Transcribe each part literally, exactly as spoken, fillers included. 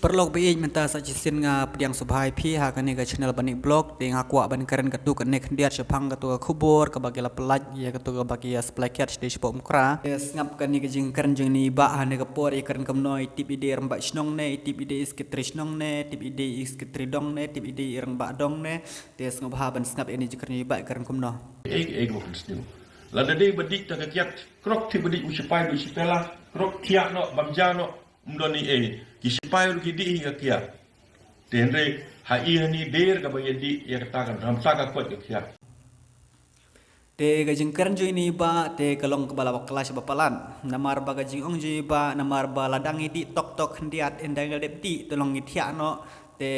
Paralok ba ïeit, mynta sa shisien nga pdiang sngewbha ïa phi ha kane ka channel Banik Vlog. Te nga kwah ban kren katto katne khyndiat shaphang katto ka khubor kaba ki la pyllait ïa katto kaba ki ïa supply kiad sha dei shapoh Mukra. Te sngap kane ka jingkren jong ine i bah ha kane ka por, i kren kumno, i tip i dei i rangbah shnong ne, i tip i dei i secretary shnong ne, i tip i dei i secretary dong ne, i tip i dei i rangbah dong ne. Te sngewbha ban sngap ïa kane ka jingkren jong i bah, i kren kumno. Ei ei, ba kren sniew. Lada dei ba dih ta ka kiad, krok thiah ba dih u shipai, u shipai la, krok thiah noh, bam ja noh. Ym don ei ei, ki shipai ruh ki dih hi ka kiad. Te hynrei ha i ha i dei kaba ïa dih ïa kata, kan ym sa ka koit ka kiad. Te ka jingkren jong ine i bah te ka long kaba la bakla shaba palat. Namar ba ka jingong jong i bah, namar ba lada ngi dih tok tok khyndiat, ynda ngi la dep dih te long ngi thiah noh, te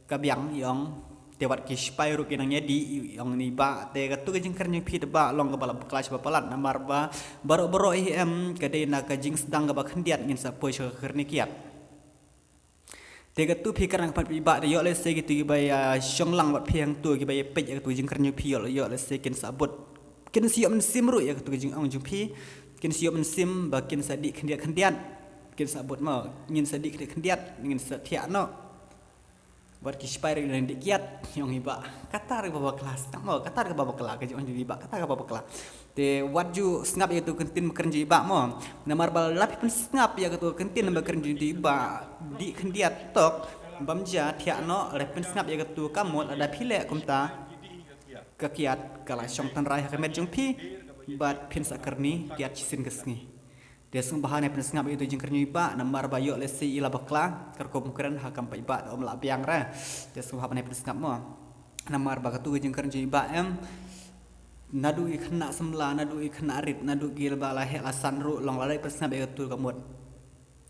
ka biang, i ong. Te wat ki shipai ruh ki nang ïa dih, i ong ine i bah. Te katto ka jingkren jong phi te bah long kaba la bakla shaba palat, namar ba baroh baroh hi em, ka dei na ka jingsdang kaba khyndiat ngin sa poi sha ka kyrni kiad. Te katto phi kren ka pat i bah, te ïoh lehse kito kiba ïa shong lang bad phi hangto, kiba ïa peit ïa katto ka jingkren jong phi, ïoh, ïoh lehse kin sa bud, kin sa ïoh mynsiem ruh ïa katto ka jingong jong phi. Kin sa ïoh mynsiem ba kin sa dih khyndiat khyndiat. Kin sa bud mo, ngin sa dih khyndiat khyndiat, ngin sa thiah noh. Wat ki shipai ruh ki nang dih kiad, i ong i bah. Kata ruh kaba bakla, sngap mo, kata ruh kaba bakla, ka jingong jong i bah, kata kaba bakla. Te wat ju sngap ïa katto ka kyntien ba kren jong i bah mo. Namar ba lada phi pynsngap ïa katto ka kyntien ba kren jong i bah, dih khyndiat tok, bam ja, thiah noh, lada phi pynsngap ïa katto ka mut, lada phi leh kumta, ka kiad ka la shong tynrai ha ka met jong phi, bad phin sa kyrni kiad shisien ka sngi. Te sngewbha ban ai pynsngap ïa katto ka jingkren jong i bah, namar ba ïoh lehse i la bakla, ka rukom kren ha kam pat i bah, te ym lah biang re. Te sngewbha ban ai pynsngap mo. Namar ba katto ka jingkren jong i bah em, naduh ki khynnah samla, naduh ki khynnah rit, naduh kiba la heh la san ruh, long lada i pynsngap ïa katto ka mut,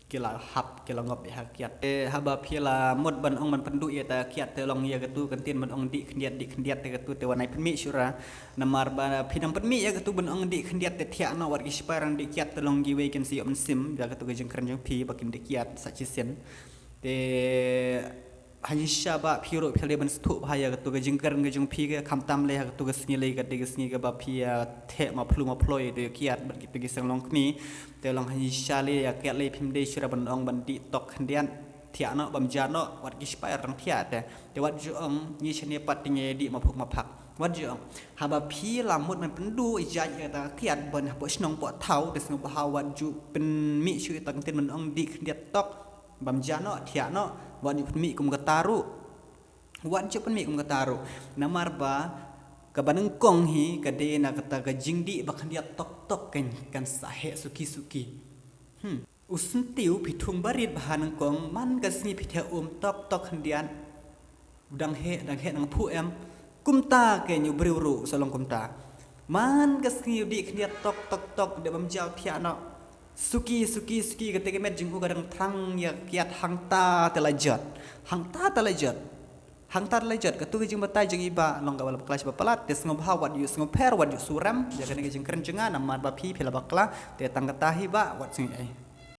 ki la hap, ki la ngop ïa ka kiad. Te haba phi la mut ban ong ban pynduh ïa kata ka kiad, te long ïa katto ka kyntien ban ong dih khyndiat, dih khyndiat, te katto te wan ai pynmih shuh ra. Namar ba phi dang pynmih ïa katto ban ong dih khyndiat te thiah noh, wat ki shipai ruh ki dih kiad, te long kiwei kin sa ïoh mynsiem ïa katto ka jingkren jong phi ba kin dih kiad sa shisien. Te ha shisha bah phi ruh phi la dei ban sngewthuh bha ïa katto ka jingkren ka jong phi, ka khamtam lei ha katto ka sngi lei ka dei ka sngi kaba phi ïa theh maphloo maphloi ïa katto ka kiad bad kito ki seng longkmie. Te long ha shisha lei ïa ka kiad lei phim dei shuh ra ban ong ban dih tok khyndiat, thiah noh, bam ja noh, wat ki shipai ruh dang thiah te. Te wat ju ong ngi shane pat te ngi dih maphuk maphak. Wat ju ong. Haba phi la mut ban pynduh ïa kata ka kiad ban hapoh shnong poh thaw, te sngewbha wat ju pynmih shuh ïa kata ka kyntien ban ong dih khyndiat tok, bam ja noh, thiah noh, wat ju pynmih kum kata ruh. Wat ju pynmih kum kata ruh. Namar ba kaba nyngkong hi ka dei na kata ka jingdih ba khyndiat tok tok kan, kan sa heh suki suki. Hmm. U syntiew phi thung barit bha nyngkong, man ka sngi phi thiah um tok tok khyndiat. Dang heh, dang heh nang phuh em. Kumta kein u briew ruh sa long kumta. Man ka sngi u dih khyndiat tok tok tok, dep bam ja u thiah noh. Suki, suki, suki, kata ka met jong u ka dang thrang ïa ka kiad, hangta te la jot. Hangta te la jot. Hangta te la jot, katto ka jingbatai jong i bah long kaba la bakla shaba palat, te sngewbha wat ju sngewpher, wat ju surem ïa kane ka jingkren jong nga, namar ba phi, phi la bakla, te tang kata hi bah, wat sngew ei.